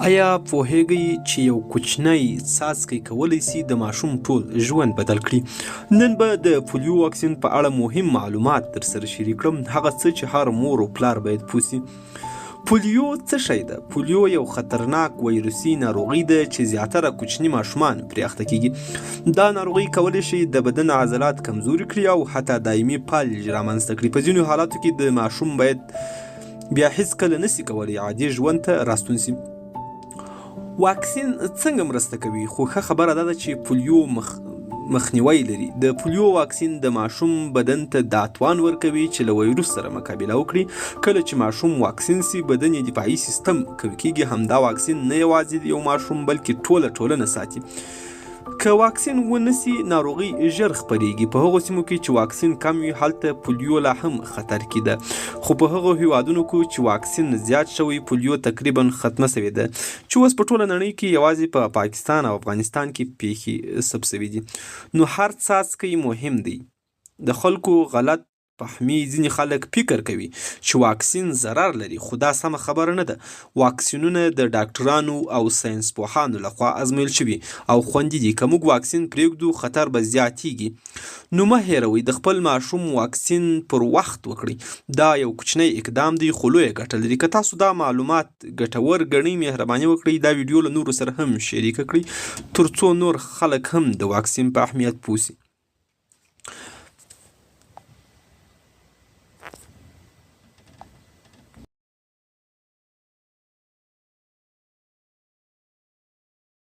ایا پوهیږئ چې یو کوچنی څاڅکی کولی شي د ماشوم ټول ژوند بدل کړي؟ نن به د پولیو واکسین په اړه مهم معلومات در سره شریک کړم، هغه څه چې هر مور او پلار باید پوه شي. پولیو څه شی ده؟ پولیو یو خطرناک ویروسي ناروغي ده چې زیاتره کوچني ماشومان پرې اخته کیږي. دا ناروغي کولی شي د بدن عضلات کمزوري کړي او حتی دایمي فلج رامنځته کړي. په ځینو حالاتو کې د ماشوم باید بیا هیڅکله نسی کولی عادي ژوند ته راستون سي. واکسین څنګه مرسته کوي؟ خو ښه خبره دا ده چې پولیو مخنیوی لري. د پولیو واکسین د ماشوم بدن ته دا توان ورکوي چې له ویروس سره مقابله وکړي. کله چې ماشوم واکسین سي، بدن یې دفاعي سیستم قوي کیږي. همدا واکسین نه یوازې یو ماشوم بلکې ټوله ټولنه ساتي. که واکسین ونه سي، ناروغي ژر خپریږي. په هغو سیمو کې چې واکسین کم وي، هلته پولیو لا هم خطر کې ده، خو په هغو هیوادونو کې چې واکسین زیات شوی، پولیو تقریبا ختمه شوې ده، چې اوس په ټوله نړۍ کې یوازې په پاکستان او افغانستان کې پیښې ثبت شوې دي. نو هر څاڅکی مهم دی. د خلکو غلط فهمي، ځینې خلک فکر کوي چې واکسین ضرر لري، خو دا سمه خبره نه ده. واکسینونه د ډاکټرانو او ساینس پوهانو لخوا ازمویل شوي او خوندي دي. که موږ واکسین پرېږدو، خطر به زیاتیږي. نو مه هېروئ، د خپل ماشوم واکسین پر وخت وکړئ. دا یو کوچنی اقدام دی خو لویه ګټه لري. که تاسو دا معلومات ګټور ګڼئ، مهرباني وکړئ دا ویډیو له نورو سره هم شریکه کړئ، ترڅو نور خلک هم د واکسین په اهمیت پوه شي.